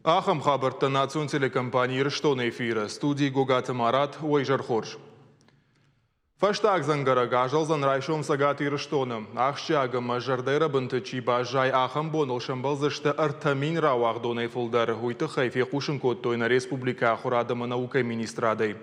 Ахӕм хабӕрттӕ национ телекомпани Ирыстоны эфиры. Студийы Гогаты Марат, уӕ изӕр хорз. Фӕстаг дзӕнгӕрӕг азӕлдзӕн райсом Цӕгат Ирыстоны. Ахсджиаг ӕмӕ зӕрдӕрӕбынты чи баззайы, ахӕм боныл сӕмбӕлдзысты 3000 рауагъдонӕй фылдӕр. Уый тыххӕй фехъусын кодтой нӕ республикӕйы ахуырад ӕмӕ наукӕйы министрадӕй.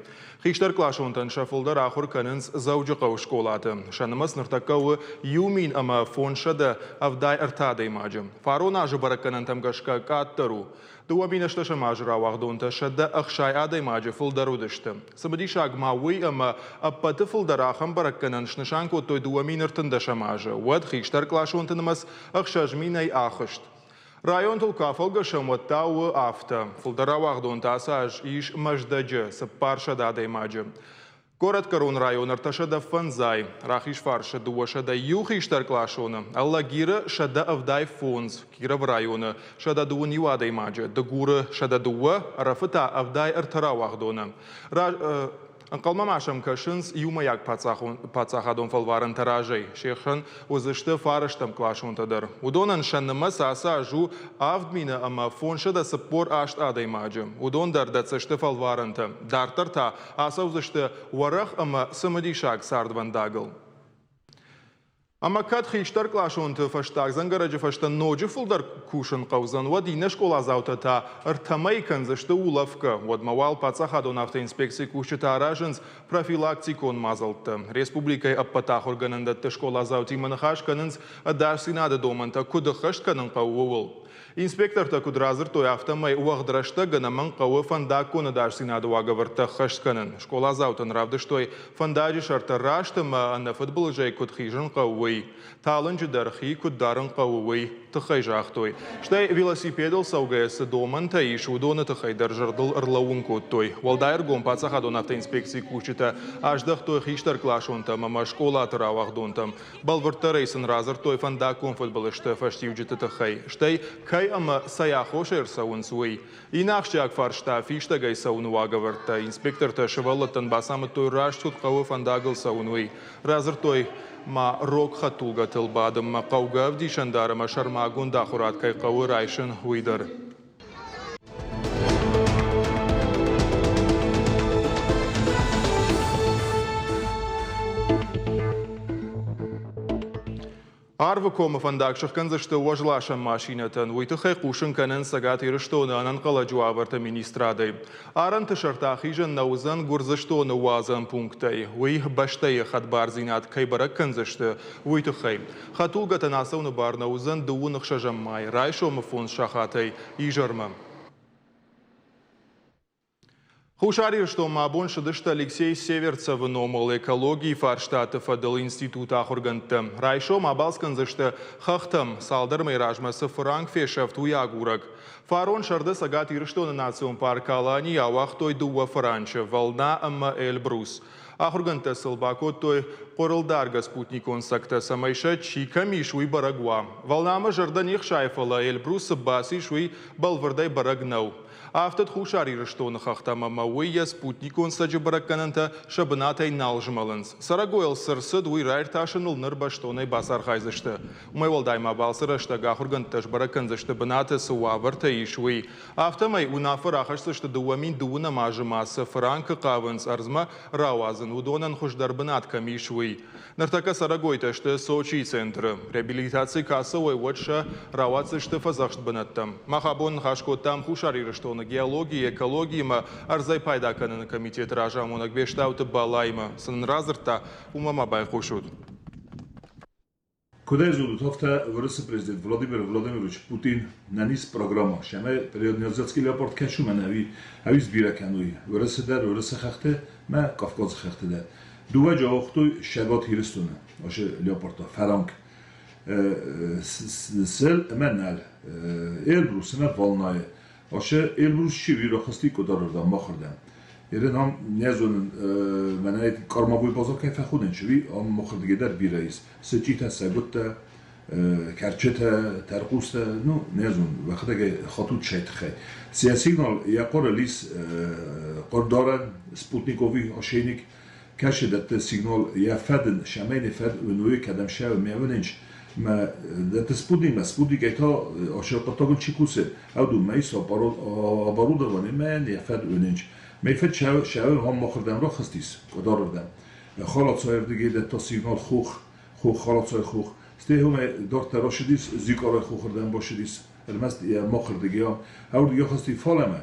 Хистӕркъласонтӕн сӕ фылдӕр ахуыр кӕнынц Дзӕуджыхъӕуы скъолаты. Сӕ нымӕц ныртӕккӕ у 1583 адӕймаджы. Фарон азы бӕрӕггӕнӕнтӕм гӕсгӕ къаддӕр у. 2008 азы рауагъдонтӕ 160 адӕймаджы фылдӕр уыдысты. Цымыдисаг ма уый, ӕмӕ ӕппӕты фылдӕр ахӕм бӕрӕггӕнӕн снысан кодтой 2013 азы. Уӕд хистӕркъласонты нымӕц 6000-ӕй ахызт. Районтыл куы афӕлгӕсӕм, уӕд та у афтӕ. Фылдӕр рауагъдонтӕ ацы аз ис Мӕздӕджы, 400 адӕймаджы. Горӕтгӕрон район 305-ӕй, Рахизфарсы 201 хистӕркъласоны, Алагиры 175, Кировы районы 121 адӕймаджы, Дыгуры 102, Ӕрӕфы та 73 рауагъдоны. Ӕнхъӕлмӕ ма сӕм кӕсынц иумӕйаг паддзахадон фӕлварӕнтӕ разӕй. Се хсӕн уыдзысты фарӕстӕм къласонтӕ дӕр. Уыдонӕн сӕ нымӕц ацы аз у 7548 адӕймаджы. Уыдон дӕр дӕтдзысты фӕлварӕнтӕ. Дарддӕр та ацӕудзысты уӕрӕх ӕмӕ цымыдисаг цардвӕндагыл. Ӕмӕ кӕд хистӕркъласонты фӕстаг дзӕнгӕрӕджы фӕстӕ ноджы фылдӕр кусын хъӕудзӕн, уӕд иннӕ скъоладзаутӕ та ӕртӕмӕй кӕндзысты улӕфгӕ. Уӕдмӕ уал паддзахадон автоинспекцийы кусджытӕ аразынц профилактикон мадзӕлттӕ. Республикӕйы ӕппӕт ахуыргӕнӕндӕтты скъоладзаутимӕ ныхас кӕнынц, ӕдасдзинады домӕнтӕ куыд ӕххӕст кӕнын хъӕуы, ууыл. Инспектортӕ куыд радзырдтой, афтӕмӕй уӕгъд рӕстӕг ӕнӕмӕнг хъӕуы фӕндаггон ӕдасдзинады уагӕвӕрдтӕ ӕххӕст кӕнын. Скъоладзаутӕн равдыстой, фӕндаджы сӕртӕ раст ӕмӕ ӕнӕфыдбылызӕй куыд хизын хъӕуы, уый. Талынджы дӕр хи куыд дарын хъӕуы, уый тыххӕй загътой. Стӕй велосипедыл цӕугӕйӕ цы домӕнтӕ ис, уыдоны тыххӕй дӕр зӕрдыл ӕрлӕууын кодтой. Уӕлдай ӕргом паддзахадон автоинспекцийы кусджытӕ аздӕхтой хистӕркъласонтӕм ӕмӕ скъолаты рауагъдонтӕм. Бӕлвырддӕрӕй сын радзырдтой фӕндаггон фыдбылызты фӕстиуджыты тыххӕй, стӕй кӕй ӕмӕ цӕй аххосӕй ӕрцӕуынц, уый. Иннӕ ахсджиаг фарста – фистӕгӕй цӕуыны уагӕвӕрдтӕ. Инспектортӕ сывӕллӕттӕн бацамыдтой, раст куыд хъӕуы фӕндагыл цӕуын, уый. Радзырдтой ма рог хӕдтулгӕтыл бадынмӕ хъӕугӕ ӕвдисӕндар ӕмӕ сӕрмагонд ахуырад кӕй хъӕуы райсын, уый дӕр. Арвыкомы фӕндаг сыхгӕндзысты уӕзласӕн машинӕтӕн. Уый тыххӕй хъусын кӕнынц Цӕгат Ирыстоны ӕнӕнхъӕлӕджы уавӕрты министрадӕй. Арӕнты сӕрты ахизӕн нӕ уыдзӕн Гуырдзыстоны уадзӕн пункттӕй. Уый бӕстӕйы хӕдбардзинад кӕй бӕрӕг кӕндзысты, уый тыххӕй. Хӕдтулгӕтӕн ацӕуыны бар нӕ уыдзӕн дыууын ӕхсӕзӕм май райсомы фондз сахатӕй изӕрмӕ. Хуссар Ирыстонмӕ абон ссыдысты Алексей Северцевы номыл экологийы фарстаты фӕдыл институты ахуыргӕндтӕ. Райсом абалц кӕндзысты хӕхтӕм, цалдӕр мӕй размӕ цы фыранк фесӕфт, уый агурӕг. Фарон сӕрды Цӕгат Ирыстоны национ парк Аланийы ауагътой дыууӕ фыранчы – Волна ӕмӕ Эльбрус. Ахуыргӕндтӕ сыл бакодтой хъуырылдаргӕ спутникон цӕгтӕ, цӕмӕй сӕ чи кӕм ис, уый бӕрӕг уа. Волнамӕ зӕрдӕ не хсайы, фӕлӕ Эльбрусы бацис, уый бӕлвырдӕй бӕрӕг нӕу. Афтӕд Хуссар Ирыстоны хӕхтӕм ӕмӕ уый йӕ спутникон цӕджы бӕрӕггӕнӕнтӕ сӕ бынатӕй нал змӕлынц. Цӕрӕгойыл цы рцыд, уый раиртасыныл ныр бӕстонӕй бацархайдзысты. Уымӕй уӕлдай ма балцы рӕстӕг ахуыргӕндтӕ сбӕрӕг кӕндзысты бынаты цы уавӕртӕ ис, уый. Афтӕмӕй уынаффӕ рахӕсдзысты 2010 азы ма цы фыранкы хъавынц ӕрдзмӕ рауадзын, уыдонӕн хуыздӕр бынат кӕм ис, уый. Ныртӕккӕ цӕрӕгойтӕ сты Сочийы центры. Реабилитаци куы ацӕуой, уӕд сӕ рауадздзысты фӕдзӕхст бынӕттӕм. Мах абон ныхас кодтам Хуссар Ирыстоны геологи, экологи ӕмӕ ӕрдзӕй пайда кӕныны комитеты разамонӕг Бестауты Балаимӕ. Цы нын радзырдта, уымӕ ма байхъусут. Куыдӕй зонут, афтӕ Уырысы президент Владимир Владимирович Путин нӕ программа сӕмӕ периоднезацкий леопард кӕсу мӕнӕ ӕви ӕви сбирӕ кӕнуй Уырысы дӕр, Уырысы хӕхты мӕ Кавказы хӕхты дӕр. Дыууӕ ауагътой Сӕгат Ирыстоны ашы леопардта фӕранк сел ӕмӕ нӕл Эльбрус ӕмӕ Волнайы Ашы Эльбрус чи рахызти къуыдарырдӕм, махырдӕм. Ерын ам не зонын, мӕнӕ кормовой базар кӕй фӕхонын, чи ам махырдыгӕй дӕр бирӕ ис. Сычъитӕ, сӕгуыттӕ, кӕрчытӕ, тӕрхъустӕ, ну, не зонын, уӕхӕдӕг хатут сӕ тыххӕй. Сӕ сигнал йӕ хъуырыл ис хъуырдарӕн, спутниковый ошейник, кӕсы дӕтты сигнал йӕ фӕдын, сӕмӕй не фӕд уынуй, кӕдӕм сӕ мӕ уынынч. Мӕ это спутник, спутник это ошелкотогын чикусе, ауду мейс оборудование мӕ не фед өнинч. Мей фед шау хам мохрдам рахстис, кодаррдам. Халацаердиги дето сигнал хух, хух халацай хух. Стехуме дортер ошидис, зикарай хухрдам бошидис. Эрмест мохрдиги аурдиги хасти фаламе.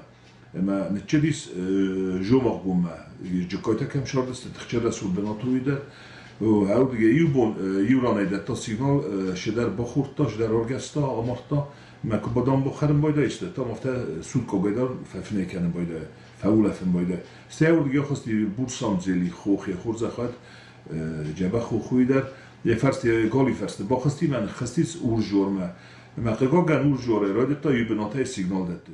Ма нчедис жомахгумма джикойта шардис тхчеда сулбенатуида аурдиги юбон юранайда сигнал шедар бахурта шедар оргаста амарта ма кубадан бахарм бойда исте там афта сулкогайдар фафне кенем бойда фаулафен бойда стеаурдиги хасти бурсамзели хохе хурзахат джаба хохуидар ефарст голи фарст бахасти ман хастис уржорма ма қагоган уржоре радита юбенатай сигнал датты.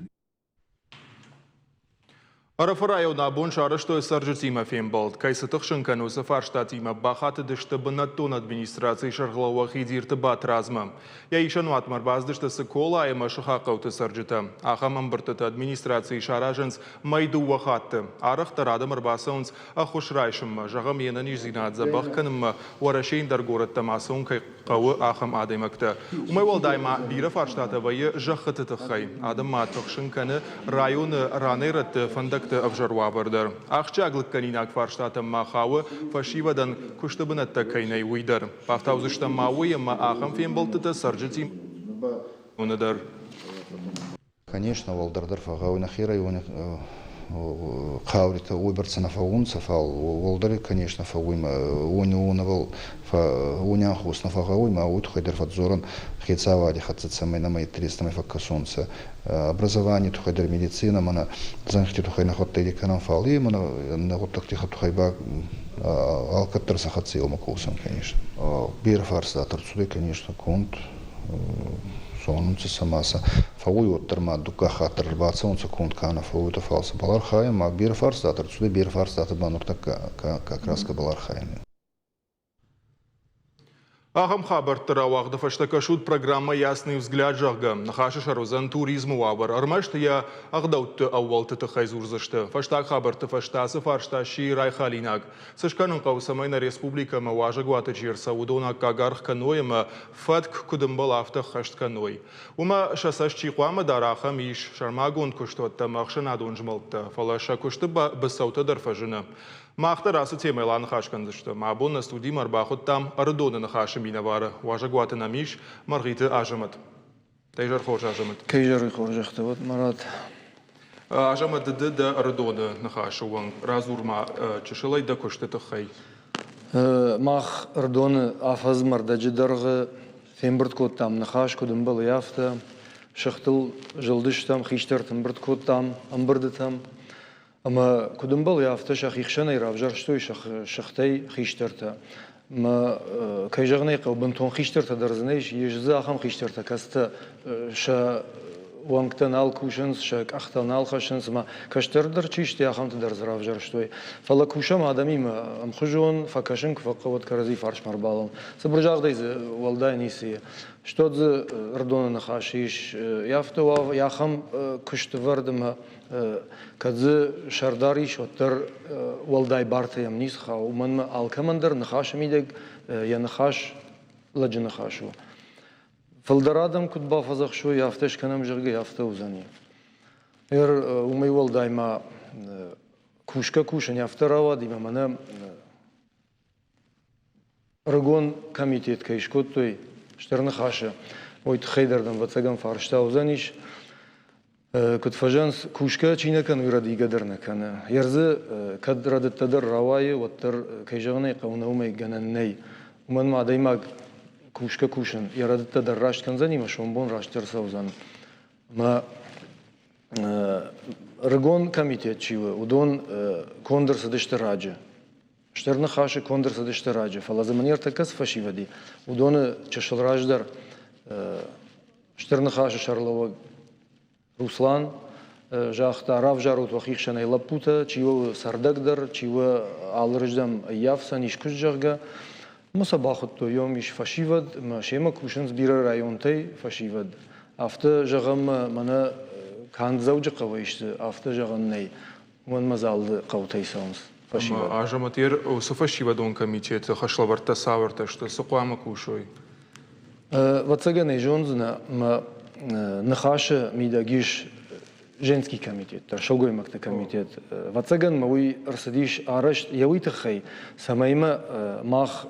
Ӕрӕфы районы абон сарӕзтой цӕрджытимӕ фембӕлд. Кӕй цы тыхсын кӕны, уыцы фарстатимӕ бахатыдысты бынӕттон администрацийы сӕргълӕууӕг Хидирты Батрадзмӕ. Йӕ исӕнуатмӕ ӕрбацыдысты Цыколайы ӕмӕ сыхаг хъӕуты цӕрджытӕ. Ахӕм ӕмбырдтыты администрацийы саразынц мӕй дыууӕ хатты. Арӕхдӕр адӕм ӕрбацӕуынц ӕххуыс райсынмӕ, зӕгъӕм, йе нӕниздзинад дзӕбӕх кӕнынмӕ Уӕрӕсейы ӕндӕр горӕттӕм ацӕуын кӕй хъӕуы, ахӕм адӕймӕгтӕ. Уымӕй уӕлдай ма бирӕ фарстатӕ вӕййы зӕххыты тыххӕй. Адӕм ма тыхсын кӕны районы ранӕй-рӕтты фӕндӕгты ӕвзӕр уавӕр дӕр. Ахсджиаг лыггӕнинаг фарстатӕм ма хауы, фӕсивӕдӕн куысты бынӕттӕ кӕй нӕй, уый дӕр. Бафтаудзыстӕм ма уый, ӕмӕ ахӕм фембӕлдтытӕ цӕрджытимӕ дӕр. Конечно, уӕлдӕрдӕр фӕгъгъӕуй нӕхе райони хъауритӕ уойбӕрцӕ нӕ фӕуунцӕ, фал уӕлдӕр, конечно, фӕууй уони уонӕбӕл уони анхос нӕ фӕгъгъӕуй, ма уой туххӕй дӕр фӕдздзорӕн хецауади хӕццӕ, цӕмӕй нӕмӕ интереснӕмӕ фӕккӕсонцӕ. Образований туххӕй дӕр медицинӕ, мӕнӕ зӕнхти туххӕй нӕхуӕдтӕ кӕнӕн, фал и мӕнӕ нӕ гъуддӕгти туххӕй ба алкӕддӕр сӕ хӕццӕ еумӕ косӕн, конечно. Берӕ фарстатӕ ӕрцудӕй, конечно, конд зонунцӕ сӕ сӕ фӕууй, уӕддӕр ма дуккаг хатт дӕр ӕрбацӕунцӕ конд ка нӕ фӕууй, фал сӕбӕл архайӕн, ма берӕ фарстатӕ ӕрцудӕй, берӕ фарстатӕ ба нуртӕккӕ как раз кӕбӕл архайӕн. Ахӕм хабӕртты рауагъды фӕстӕ кӕсут программӕ «Ясный взгляд», зӕгъгӕ. Ныхасы сӕр уыдзӕн туризмы уавӕр. Ӕрмӕст йӕ ӕгъдӕутты ӕууӕлты тыххӕй дзурдзысты. Фӕстаг хабӕртты фӕстӕ ацы фарста сси райхалинаг. Цы скӕнын хъӕуы, цӕмӕй нӕ республикӕмӕ уазӕгуаты чи ӕрцӕуы, уыдон аккаг аргъ кӕной ӕмӕ фӕтк куыд ӕмбӕлы, афтӕ ӕххӕст кӕной. Уымӕ сӕ цӕст чи хъуамӕ дара, ахӕм ис сӕрмагонд куыстуӕттӕ ӕмӕ ӕхсӕнадон змӕлдтӕ, фӕлӕ сӕ куысты быцӕутӕ дӕр фӕзыны. Мах дӕр ацы темӕйыл аныхас кӕндзыстӕм. Абон нӕ студимӕ ӕрбахуыдтам Ӕрыдоны Ныхасы минӕвары. Уазӕгуаты нӕм ис Мӕргъиты Азӕмӕт. Кӕй хорз, Азӕмӕт? Кӕй зӕры хорзӕхтӕ уӕд, Марат. Азӕмӕт, ды дӕ Ӕрыдоны Ныхасы уӕнг. Радзур-ма чысылӕй дӕ куысты тыххӕй. Мах Ӕрыдоны афӕдзмӕ рдӕджы дӕргъы фембырд кодтам ныхас, куыд ӕмбӕлы, афтӕ. Сыхтыл зылдыстӕм, хистӕрты ӕмбырд кодтам ӕмбырдытӕм. Ӕмӕ куыд ӕмбӕлы, афтӕ сӕхи хсӕнӕй равзӕрстой сыхтӕй хистӕртӕ. Мӕ, кӕй зӕгъын ӕй хъӕуы, бынтон хистӕртӕ дӕр дзы нӕ ис, ис дзы ахӕм хистӕртӕ, кӕцытӕ сӕ уӕнгтӕ нал кусынц, сӕ къӕхтӕ нал хӕссынц ӕмӕ кӕстӕрдӕр чи сты, ахӕмты дӕр дзы равзӕрстой. Фӕлӕ кусӕм адӕмимӕ ӕмхуызон, фӕкӕсын куы фӕхъӕуы, уӕд кӕрӕдзи фарсмӕ ӕрбалӕууӕм. Цыбыр загъдӕй дзы уӕлдай ницы и. Что дзы Ӕрыдоны ныхас ис, афтӕ ахӕм куысты вӕрд ӕмӕ кӕд дзы сӕрдар ис, уӕддӕр уӕлдай бартӕ йӕм ницы хауы, уымӕн ӕмӕ алкӕмӕн дӕр ныхасы мидӕг йӕ ныхас лӕджы ныхас у. Фылдӕр адӕм куыд бафӕдзӕхсой, афтӕ скӕнӕм, зӕгъгӕ, афтӕ уыдзӕни. Ӕр уымӕй уӕлдай ма кусгӕ-кусын афтӕ рауади, ӕмӕ мӕнӕ Ӕрыгон комитет кӕй скодтой Стыр Ныхасы, уый тыххӕй дӕр дын, ӕвӕццӕгӕн, фарста уыдзӕнис. Куыд фӕзӕгъынц, кусгӕ чи нӕ кӕны, уый рӕдийгӕ дӕр нӕ кӕны. Йе дзы кӕд рӕдыдтӕ дӕр рауайы, уӕддӕр, кӕй зӕгъын ӕй хъӕуы, нӕ уымӕй гӕнӕн нӕй. Уымӕн ма адӕймаг кусгӕ кусын йӕ рӕдыдтӕ дӕр раст кӕндзӕни ӕмӕ сомбон растдӕр цӕудзӕн. Ӕмӕ ӕрыгон комитет чи у, уыдон конд ӕрцыдысты раджы. Стыр Ныхасы конд ӕрцыдысты раджы, фӕлӕ дзы мын ӕртӕккӕ цы фӕсивӕд и, уыдоны чысыл раздӕр Стыр Ныхасы сӕргълӕууӕг Руслан загъта, равзарут уӕхи хсӕнӕй лӕппутӕ, чи у цӕрдӕгдӕр, чи у алырыздӕм ӕййафдзӕн искуы, зӕгъгӕ. Ӕмӕ сӕ бахуыдтой, ем ис фӕсивӕд, ӕмӕ семӕ кусынц бирӕ районтӕй фӕсивӕд. Афтӕ зӕгъӕм, мӕнӕ канд Дзӕуджыхъӕуӕй сты, афтӕ зӕгъӕн нӕй. Уымӕн мӕ залы хъӕутӕй цӕуынц фӕсивӕд. Азӕмӕт, уыцы фӕсивӕдон комитеты хӕслӕвӕрдтӕ цавӕртӕ сты, цы хъуамӕ кусой? Ӕвӕццӕгӕн ӕй зондзынӕ, мӕ ныхасы мидӕг ис женский комитет дӕр, сылгоймӕгты комитет. Ӕвӕццӕгӕн мӕ уый ӕрцыдис арӕзт йӕ уый тыххӕй, цӕмӕй мӕ мах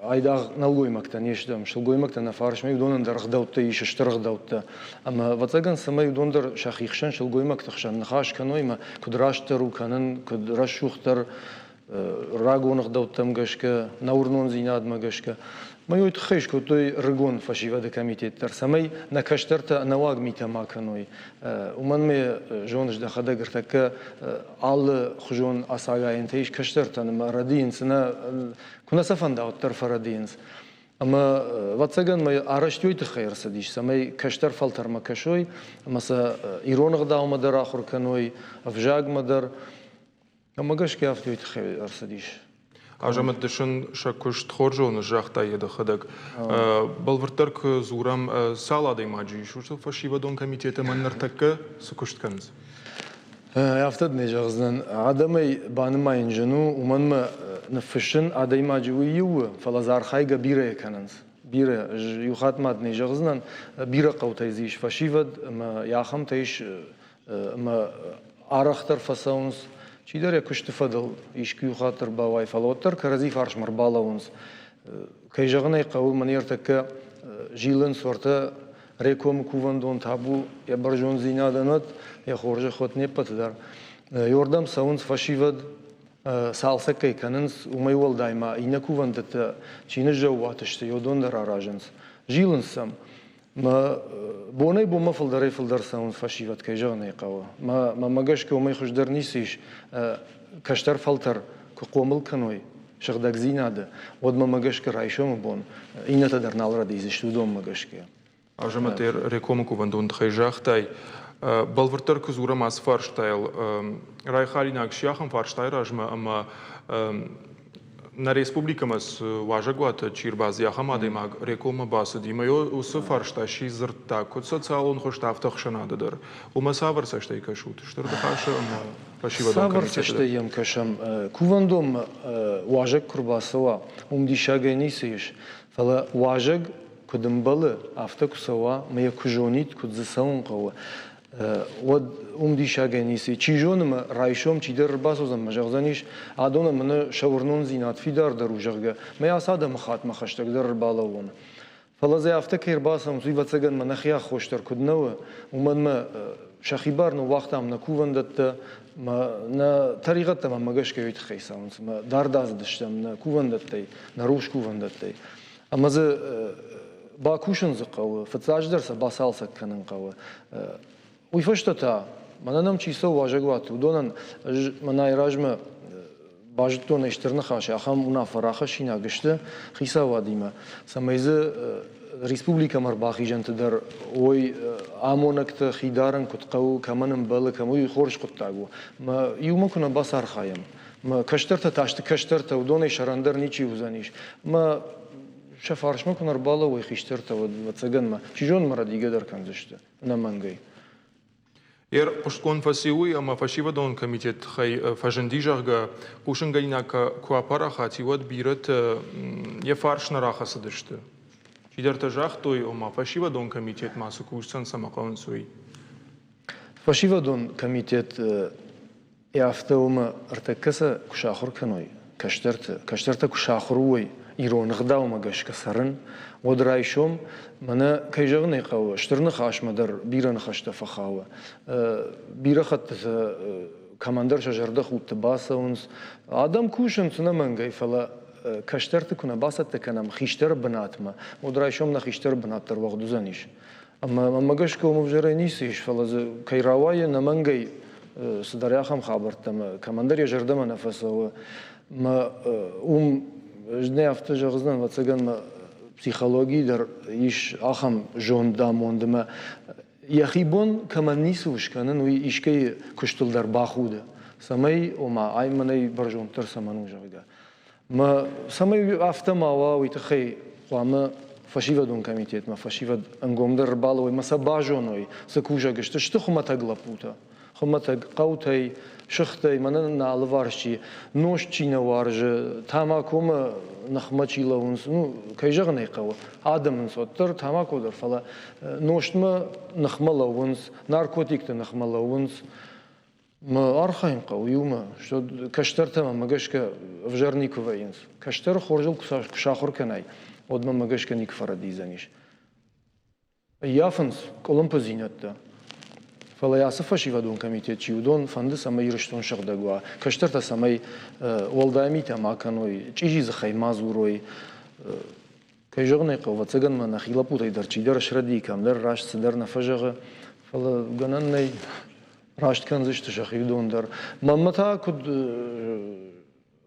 айдагъ нӕлгоймӕгтӕ не стӕм, сылгоймӕгтӕ нӕ фарсмӕ уыдонӕн дӕр ӕгъдӕуттӕ ис, стыр ӕгъдӕуттӕ. Ӕмӕ ӕвӕццӕгӕн, цӕмӕй уыдон дӕр сӕхи хсӕн, сылгоймӕгты хсӕн ныхас кӕной ӕмӕ куыд растдӕр у кӕнын, куыд рӕсугъддӕр рагон ӕгъдӕуттӕм гӕсгӕ, нӕ уырнондзинадмӕ гӕсгӕ. Мӕ уый тыххӕй скодтой рыгон фӕсивӕды комитет дӕр, цӕмӕй нӕ кӕстӕртӕ ӕнӕуаг митӕ ма кӕной. Уымӕн мӕ зоныс дӕхӕдӕг ӕртӕккӕ алы хуызон ацагайӕнтӕ ис кӕстӕртӕн ӕмӕ рӕдийынц нӕ куы нӕ сӕ фӕнда, уӕддӕр фӕрӕдийынц. Ӕмӕ, ӕвӕццӕгӕн, мӕ арӕзт уый тыххӕй ӕрцыдис, цӕмӕй кӕстӕр фӕлтӕрмӕ кӕсой ӕмӕ сӕ ирон ӕгъдаумӕ дӕр ахуыр кӕной, ӕвзагмӕ дӕр. Ӕмӕ гӕсгӕ афтӕ уый тыххӕй ӕрцыдис. Азӕмӕт, ды сын сӕ куыст хорз зоныс, загъта йӕ дӕхӕдӕг. Бӕлвырддӕр куы дзурӕм, цал адӕймаджы ис уыцы фӕсивӕдон комитеты ӕмӕ ныртӕккӕ цы куыст кӕнынц? Афтӕ дын зӕгъдзынӕн, адӕмӕй банымайын зын у, уымӕн мӕ ныффыссын адӕймаджы уый иу у, фӕлӕ дзы архайгӕ бирӕ кӕнынц. Бирӕ. Ӕз иу хатт ма дын зӕгъдзынӕн, бирӕ хъӕутӕй дзы ис фӕсивӕд ӕмӕ ахӕмтӕ ис ӕмӕ арӕхдӕр фӕцӕуынц. Чидӕр йӕ куысты фӕдыл искуы иу хатт ӕрбауайы, фӕлӕ уӕддӕр кӕрӕдзи фарсмӕ ӕрбалӕууынц. Кӕй зӕгъын ӕй хъӕуы, мӕн ӕртӕккӕ зилынц уӕртӕ Рекомы кувӕндон табу йӕ бӕрзонддзинадӕн уӕд, йӕ хорзӕх уӕд не ппӕты дӕр. Иордӕм цӕуынц фӕсивӕд, цалцӕг кӕй кӕнынц, уымӕй уӕлдай ма иннӕ кувӕндӕттӕ чи ныззӕууат сты, уыдон дӕр аразынц. Зилынц сӕм. Мӕ бонӕй-бонмӕ фылдӕрӕй-фылдӕр цӕуынц фӕсивӕд, кӕй зӕгъын ӕй хъӕуы. Мӕ гӕсгӕ уымӕй хуыздӕр ницы ис. Кӕстӕр фӕлтӕр куы хъомыл кӕной сыгъдӕгдзинады, уӕд мӕмӕ гӕсгӕ райсомы бон иннӕтӕ дӕр нал рӕдийдзысты уыдонмӕ гӕсгӕ. Азӕмӕт, Рекомы кувӕндоны тыххӕй загътай. Бӕлвырддӕр куы дзурӕм ацы фарстайыл, райхалинаг сси ахӕм фарстайы размӕ ӕмӕ нӕ республикӕмӕ цы уазӕгуаты чи ӕрбацыди, ахӕм адӕймаг Рекоммӕ бацыди ӕмӕ уыцы фарста сси дзырдта куыд социалон хуызты, афтӕ ӕхсӕнады дӕр. Уымӕ цавӕр цӕстӕй кӕсут? Стыр ныхасы ӕмӕ фӕсивӕдон Цавӕр цӕстӕй йӕм кӕсӕм? Кувӕндонмӕ уазӕг куы рбацӕуа, уым диссагӕй ницы ис. Фӕлӕ уазӕг куыд ӕмбӕлы, афтӕ куы цӕуа, ӕмӕ йӕ куы зонид, куыд дзы цӕуын хъӕуы, уӕд уым диссагӕй ницы. Чи зоны мӕ райсом чидӕр ӕрбацӕудзӕн мӕ зӕгъдзӕнис, адонӕн мӕнӕ сӕ уырнондзинад фидардӕр у, зӕгъгӕ, мӕ ацы адӕмыхатмӕ хӕстӕгдӕр ӕрбалӕууон. Фӕлӕ дзы афтӕ кӕй ӕрбацӕуынц, уый ӕвӕццӕгӕн мӕ нӕхи аххос дӕр куыд нӕ у, уымӕн мӕ сӕхи бар ныууагътам нӕ кувӕндӕттӕ, мӕ нӕ тӕригъӕдтӕ мӕнмӕ гӕсгӕ уый тыххӕй цӕуынц, мӕ дард ацыдыстӕм нӕ кувӕндӕттӕй, нӕ рухс кувӕндӕттӕй. Ӕмӕ дзы бакусын дзы хъӕуы, фыццаджыдӕр сӕ бацалцӕг кӕнын хъӕуы. Уый фӕстӕ та, мӕнӕ нӕм чи цӕуы уазӕгуаты, уыдонӕн ӕз мӕнӕй размӕ базыдтон ӕй стыр ныхасы, ахӕм уынаффӕ рахӕссинаг сты хицауадимӕ, цӕмӕй дзы республикӕмӕ ӕрбахизӕнты дӕр уой амонӕгтӕ хи дарын куыд хъӕуы, кӕмӕн ӕмбӕлы, кӕм уый хорз хъуыддаг у. Мӕ иумӕ куы нӕ бацархайӕм, мӕ кӕстӕртӕ та сты кӕстӕртӕ, уыдонӕй сӕрӕндӕр ничи уыдзӕнис. Мӕ сӕ фарсмӕ куы нӕ рбалӕууой хистӕртӕ, уӕд ӕвӕццӕгӕн мӕ, чи зоны, мӕ рӕдийгӕ дӕр кӕндзысты ӕнӕмӕнгӕй. Йе рхъуыстгонд фӕци уый, ӕмӕ фӕсивӕдон комитеты тыххӕй фӕзынди, зӕгъгӕ, хъусынгӕнинаг куы апарахат, уӕд бирӕтӕ йӕ фарс нӕ рахӕцыдысты. Чидӕртӕ загътой, ома фӕсивӕдон комитет ма цы кусдзӕн, цӕмӕ хъӕуынц, уый. Фӕсивӕдон комитет Афтӕ уымӕ ӕртӕккӕ сӕ куы сахуыр кӕной кӕстӕрты, кӕстӕртӕ куы сахуыр уой ирон ӕгъдаумӕ гӕсгӕ цӕрын, уӕд райсом, мӕнӕ кӕй зӕгъын ӕй хъӕуы, стыр ныхасмӕ дӕр бирӕ ныхӕстӕ фӕхауы. Бирӕ хӕттыты кӕмӕндӕр сӕ зӕрдӕхудты бацӕуынц. Адӕм кусынц ӕнӕмӕнгӕй, фӕлӕ кӕстӕрты куы нӕ бацӕттӕ кӕнӕм хистӕры бынатмӕ, уӕд райсом нӕ хистӕры бынат дӕр уӕгъд уыдзӕнис. Ӕмӕ мӕнмӕ гӕсгӕ уым ӕвзӕрӕй ницы ис, фӕлӕ дзы кӕй рауайы, ӕнӕмӕнгӕй цыдӕр ахӕм хабӕрттӕ ӕмӕ кӕмӕндӕр йӕ зӕрдӕмӕ нӕ фӕцӕуы. Мӕ уым ӕз нӕ афтӕ зӕгъдзынӕн, ӕвӕццӕгӕн мӕ психологийы дӕр ис ахӕм зондамонд ӕмӕ йӕхи бон кӕмӕн ницы у скӕнын, уый искӕйы куыстыл дӕр бахуды, цӕмӕй, ома, ай мӕнӕй бӕрзонддӕр цӕмӕн у, зӕгъгӕ. Мӕ цӕмӕй афтӕ ма уа, уый тыххӕй хъуамӕ фӕсивӕдон комитетмӕ фӕсивӕд ӕнгомдӕр ӕрбалӕууой ӕмӕ сӕ базоной, цы кусӕг сты. Сты хуымӕтӕг лӕппутӕ. Хуымӕтӕг хъӕутӕй, сыхтӕй, мӕнӕ нӕ алыварс чи нозт чи нӕ уарзы, тамакомӕ ныхмӕ чи лӕууынц, ну, кӕй зӕгъын ӕй хъӕуы, адӕмынц уӕддӕр тамако дӕр, фӕлӕ нозтмӕ ныхмӕ лӕууынц, наркотикты ныхмӕ лӕууынц. Мӕ архайын хъӕуы иумӕ, что кӕстӕртӕ мӕ гӕсгӕ ӕвзӕр никуы вӕййынц. Кӕстӕры хорзыл куы сахуыр кӕнай, уӕд мӕ гӕсгӕ никуы фӕрӕдийдзӕнис. Ӕййафынц къуылымпыдзинӕдтӕ. Фӕлӕ ацы фӕсивӕдон комитет чи, уыдон фӕнды, цӕмӕй Ирыстон сыгъдӕг уа, кӕстӕртӕ цӕмӕй уӕлдай митӕ ма кӕной, чъизи дзыхӕй ма дзурой. Кӕй зӕгъын ӕй хъӕуы, ӕвӕццӕгӕн ма нӕхи лӕппутӕй дӕр чидӕр срӕдийы, кӕмдӕр раст цыдӕр нӕ фӕзӕгъы, фӕлӕ гӕнӕн нӕй, раст кӕндзысты сӕхи уыдон дӕр. Мӕнмӕ та куыд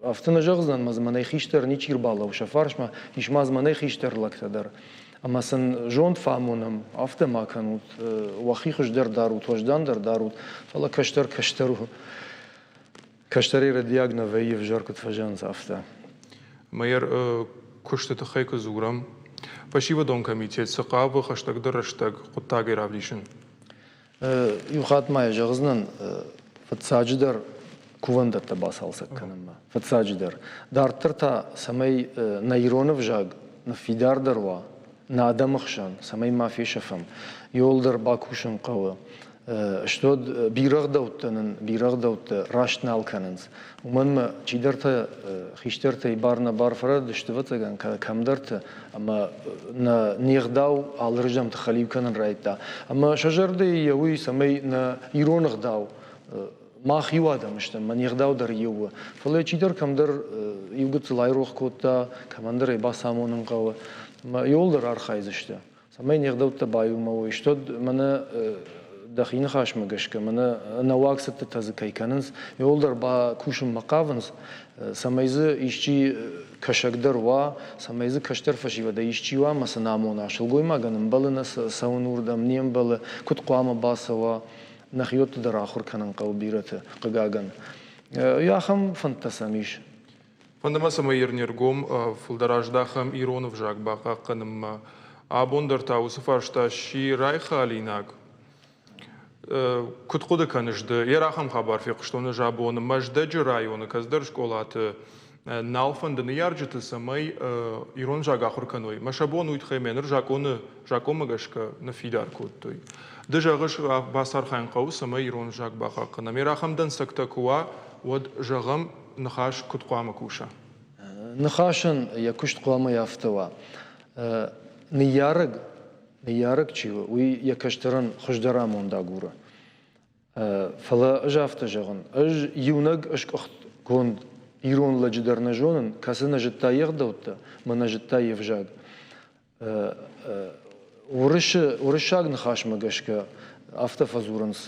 Афтӕ нӕ зӕгъдзынӕн, ӕмӕ дзы мӕнӕй хистӕр ничи ӕрбалӕууы сӕ фарсмӕ, ис ма дзы мӕнӕй хистӕр лӕгтӕ дӕр. Ӕмӕ сын зонд фӕамонӕм, афтӕ ма кӕнут, уӕхи хуыздӕр дарут, уӕздандӕр дарут, фӕлӕ кӕстӕр кӕстӕр у. Кӕстӕрӕй рӕдийаг нӕ вӕййы, ӕвзӕр куыд фӕзӕгъынц, афтӕ. Мэр куысты тыххӕй куы дзурӕм, фӕсивӕдон комитет цы хъавы хӕстӕгдӕр рӕстӕг хъуыддагӕй равдисын? Иу хатт ма йӕ зӕгъдзынӕн, фыццаджыдӕр кувӕндӕттӕ бацалцӕг кӕнынмӕ. Фыццаджыдӕр. Дарддӕр та, цӕмӕй нӕ ирон ӕвзаг ныффидардӕр уа нӕ адӕмы хсӕн, цӕмӕй ма фесӕфӕм, иуылдӕр бакусын хъӕуы. Стод бирӕ ӕгъдӕуттӕ нын бирӕ ӕгъдӕуттӕ раст нал кӕнынц. Уымӕн ӕмӕ чидӕртӕ хистӕртӕй бар нӕ бар фӕрӕдысты, ӕвӕццӕгӕн, кӕмдӕрты, ӕмӕ нӕ не гъдау алырдӕмты хӕлиу кӕнын райдыдта. Ӕмӕ сӕ зӕрдӕйы йӕ уый, цӕмӕй нӕ ирон ӕгъдау мах иу адӕм стӕм, мӕ не гъдау дӕр иу у. Фӕлӕ чидӕр кӕмдӕр иу гыццыл айрох кодта, кӕмӕндӕр ӕй бацамонын хъӕуы. Ӕмӕ иуылдӕр архайдзысты. Цӕмӕй не гъдӕуттӕ баиумӕ уой, стӕд мӕнӕ дӕхи ныхасмӕ гӕсгӕ, мӕнӕ нӕуӕг цыдтытӕ дзы кӕй кӕнынц, иуылдӕр бакусынмӕ хъавынц, цӕмӕй дзы исчи кӕсӕгдӕр уа, цӕмӕй дзы кӕстӕр фӕсивӕдӕй исчи уа ӕмӕ сын амона, сылгоймагӕн ӕмбӕлы нӕ цӕуын уырдӕм, не мбӕлы, куыд хъуамӕ бацӕуа. Нӕхиуӕтты дӕр ахуыр кӕнын хъӕуы бирӕты, хъыгагӕн. Ахӕм фӕндтӕ сӕм ис. Фӕнды мӕ, цӕмӕй не ргом фылдӕр аздахӕм ирон ӕвзаг бахъахъхъӕнынмӕ. Абон дӕр та уыцы фарста сси райхалинаг. Куыд хъуыды кӕныс ды? Йе ахӕм хабар фехъуыстон ӕз абон. Мӕздӕджы районы кӕцыдӕр скъолаты нал фӕнды ныййарджыты, цӕмӕй ирон ӕвзаг ахуыр кӕной. Мӕ сӕ бон уый тыххӕй мӕ ныр закъоны закъонмӕ гӕсгӕ ныффидар кодтой. Ды зӕгъыс, бацархайын хъӕуы, цӕмӕй ирон ӕвзаг бахъахъхъӕнӕм. Йе ахӕм дӕнцӕгтӕ куы уа, уӕд зӕгъӕм, ныхас куыд хъуамӕ куса? Ныхасӕн йӕ куыст хъуамӕ афтӕ уа. Ныййарӕг, ныййарӕг чи у, уый йӕ кӕстӕрӕн хуыздӕр амонд агуры. Фӕлӕ ӕз афтӕ зӕгъын, ӕз иунӕг ӕскъуыхтгонд ирон лӕджы дӕр нӕ зонын, кӕцы нӕ зыдта йе гъдӕуттӕ мӕ нӕ зыдта йе взаг. Уырысы, уырыссаг ныхасмӕ гӕсгӕ афтӕ фӕдзурынц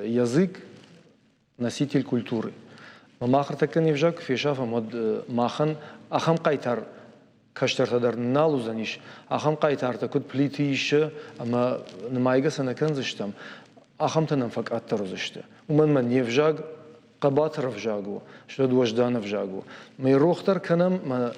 язык носитель культуры. Мах ӕртӕккӕ не взаг куы фесафӕм, уӕд махӕн ахӕм хъайтар кӕстӕртӕ дӕр нал уыдзӕнис. Ахӕм хъайтартӕ, куыд Плиты Иссӕ ӕмӕ нымайгӕ сӕ нӕ кӕндзыстӕм, ахӕмтӕ нӕм фӕкъаддӕр уыдзысты. Уымӕн ӕмӕ не взаг хъӕбатыр ӕвзаг у, стӕй уӕздан ӕвзаг у. Мӕ рох дӕр кӕнӕм, мӕ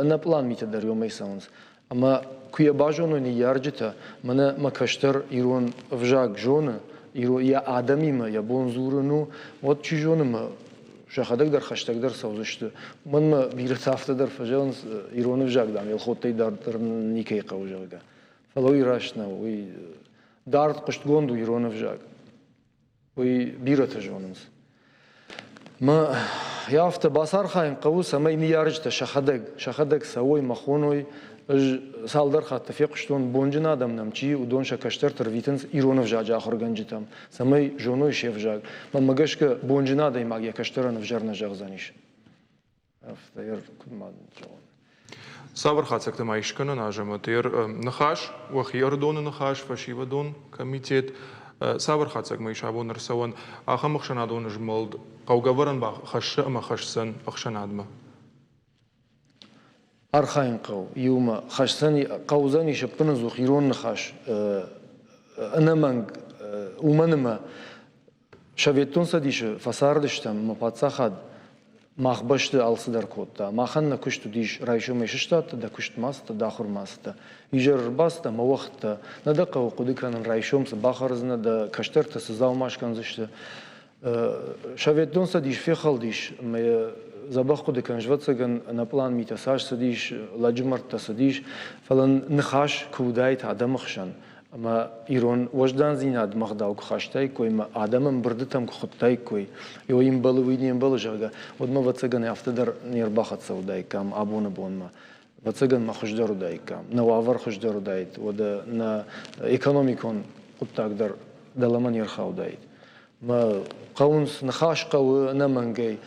нӕ пълан митӕ дӕр уымӕй цӕуынц. Ӕмӕ куы йӕ базоной ныййарджытӕ, мӕнӕ мӕ кӕстӕр ирон ӕвзаг зоны, йӕ адӕмимӕ йӕ бон дзурын у, уӕд чи зоны мӕ сӕхӕдӕг дӕр хӕстӕгдӕр цӕудзысты. Мӕнмӕ бирӕтӕ афтӕ дӕр фӕзӕгъынц, ирон ӕвзаг, дам, Елхоттӕй дарддӕр никӕй хъӕуы, зӕгъгӕ. Фӕлӕ уый раст нӕу, уый дард хъуыстгонд у ирон ӕвзаг. Уый бирӕтӕ зонынц. Мӕ афтӕ бацархайын хъӕуы, цӕмӕй ныййарджытӕ сӕхӕдӕг, сӕхӕдӕг цӕуой, мӕ хоной. Ӕз цалдӕр хатты фехъуыстон, бонджын адӕм нӕм чи, уыдон сӕ кӕстӕрты рвитынц ирон ӕвзаджы ахуыргӕнджытӕм, цӕмӕй зоной се взаг. Мӕнмӕ гӕсгӕ, бонджын адӕймаг йӕ кӕстӕрӕн ӕвзӕр нӕ зӕгъдзӕнис. Афтӕ куыд ма зӕгъон. Цавӕр хатдзӕгтӕ ма ис скӕнӕн Азӕмӕт? Ныхас, уӕхи ӕрыдоны ныхас, фӕсивӕдон комитет. Цавӕр хатдзӕгмӕ ис абон ӕрцӕуӕн? Ахӕм ӕхсӕнадон змӕлд хъӕугӕ ӕвӕрӕн хӕссы ӕмӕ хӕсдзӕн ӕхсӕнадмӕ? Архайын хъӕуы иумӕ. Хӕсдзӕн, хъӕудзӕнис ӕппынӕдзух ирон ныхас ӕнӕмӕнг, уымӕн ӕмӕ Советон Цӕдисы фӕцардыстӕм ӕмӕ паддзахад мах бӕсты алцыдӕр кодта. Махӕн нӕ куыст уыдис райсомӕй сыстадтӕ, дӕ куыстмӕ ацыдтӕ, дӕ ахуырмӕ ацыдтӕ. Изӕр ӕрбацыдтӕ ӕмӕ уӕгъдтӕ. Нӕ дӕ хъӕуы хъуыды кӕнын, райсом цы бахӕрдзынӕ, дӕ кӕстӕртӕ цы дзаума скӕндзысты. Советон Цӕдис фехӕлдис ӕмӕ йӕ дзӕбӕх хъуыды кӕныс, ӕвӕццӕгӕн, ӕнӕпълан митӕ цас цыдис, лӕджы мӕрдтӕ цыдис, фӕлӕ ныхас куы уыдаид адӕмы хсӕн ӕмӕ ирон уӕздандзинадмӕ ӕгъдау куы хастаиккой ӕмӕ адӕм ӕмбырдытӕм куы хуыдтаиккой, ой ӕмбӕлы, уый не мбӕлы, зӕгъгӕ, уӕд ма, ӕвӕццӕгӕн, афтӕ дӕр не рбахӕццӕ уыдаиккам абоны бонмӕ. Ӕвӕццӕгӕн ма хуыздӕр уыдаиккам, нӕ уавӕр хуыздӕр уыдаид, уӕдӕ нӕ экономикон хъуыддаг дӕр дӕлӕмӕ не рхаудаид. Мӕ хъӕуынц, ныхас хъӕуы ӕнӕмӕнгӕй.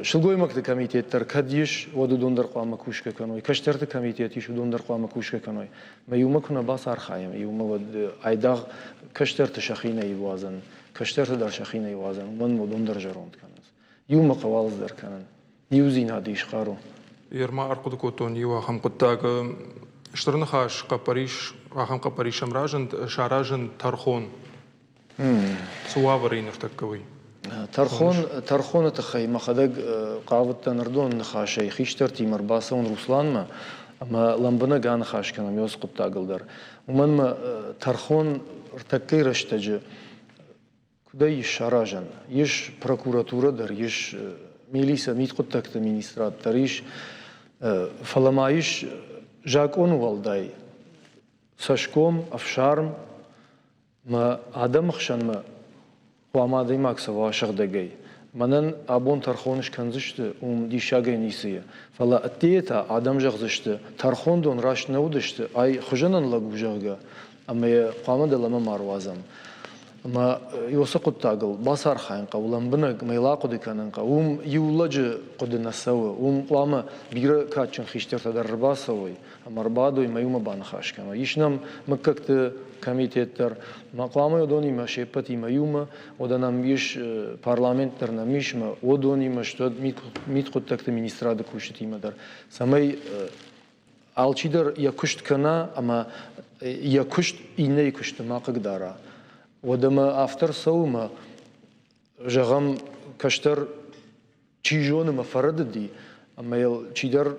Сылгоймӕгты комитет дӕр кӕд ис, уӕд уыдон дӕр хъуамӕ кусгӕ кӕной. Кӕстӕрты комитет ис, уыдон дӕр хъуамӕ кусгӕ кӕной. Мӕ иумӕ куы нӕ бацархайӕм, иумӕ уӕд айдагъ кӕстӕрты сӕхи нӕ ивуадзӕн, кӕстӕрты дӕр сӕхи нӕ ивуадзӕн, уымӕн уыдон дӕр зӕронд кӕнынц. Иумӕ хъӕуы алцыдӕр кӕнын. Иудзинад ис хъару. Ерма ӕрхъуыды кодтон иу ахӕм хъуыддаг. Стыр ныхас хъӕппӕрис, ахӕм хъӕппӕрис ӕм разынд, саразын тӕрхон. Цы уавӕры и ныртӕккӕ уый? Тӕрхон, тӕрхоны тыххӕй мӕхӕдӕг хъавыдтӕн ӕрдон ныхасӕй хистӕртимӕ ӕрбацӕуын Русланмӕ ӕмӕ лӕмбынӕг аныхас кӕнӕм уыцы хъуыддагыл дӕр. Уымӕн мӕ тӕрхон ӕртӕккӕйы рӕстӕджы куыдӕй ис саразӕн? Ис прокуратурӕ дӕр, ис милицӕ, мидхъуыддӕгты министрад дӕр ис, фӕлӕ ма ис закъоны уӕлдай цӕсгом, ӕфсарм, Мӕ адӕмы хсӕнмӕ хъуамӕ адӕймаг цӕуа сыгъдӕгӕй. Мӕнӕн абон тӕрхон скӕндзысты, уым диссагӕй ницы и. Фӕлӕ ӕддейӕ та адӕм зӕгъдзысты, тӕрхондон раст нӕ уыдысты, ай хуызӕнӕн лӕг у, зӕгъгӕ, ӕмӕ йӕ хъуамӕ дӕлӕмӕ ма руадзӕм. Ӕмӕ уыцы хъуыддагыл бацархайын хъӕуы лӕмбынӕг, ӕмӕ йыл ахъуыды кӕнын хъӕуы. Уым иу лӕджы хъуыды нӕ цӕуы, уым хъуамӕ бирӕ кадджын хистӕртӕ дӕр ӕрбацӕуой, ӕмӕ ӕрбадой ӕмӕ иумӕ баныхас кӕной. Ис нӕм мыггӕгты комитет дӕр, ӕмӕ хъуамӕ уыдонимӕ се ппӕтимӕ иумӕ, уӕдӕ нӕм ис парламент дӕр нӕм ис, ӕмӕ уыдонимӕ сты мидхъуыддӕгты министрады кусджытимӕ дӕр, цӕмӕй алчидӕр йӕ куыст кӕна ӕмӕ йӕ куыст иннӕйы куысты ма хъыгдара. Уӕдӕ мӕ автор цӕуы мӕ, зӕгъӕм, кӕстӕр чи зоны, мӕ фӕрӕдыди, ӕмӕ йыл чидӕр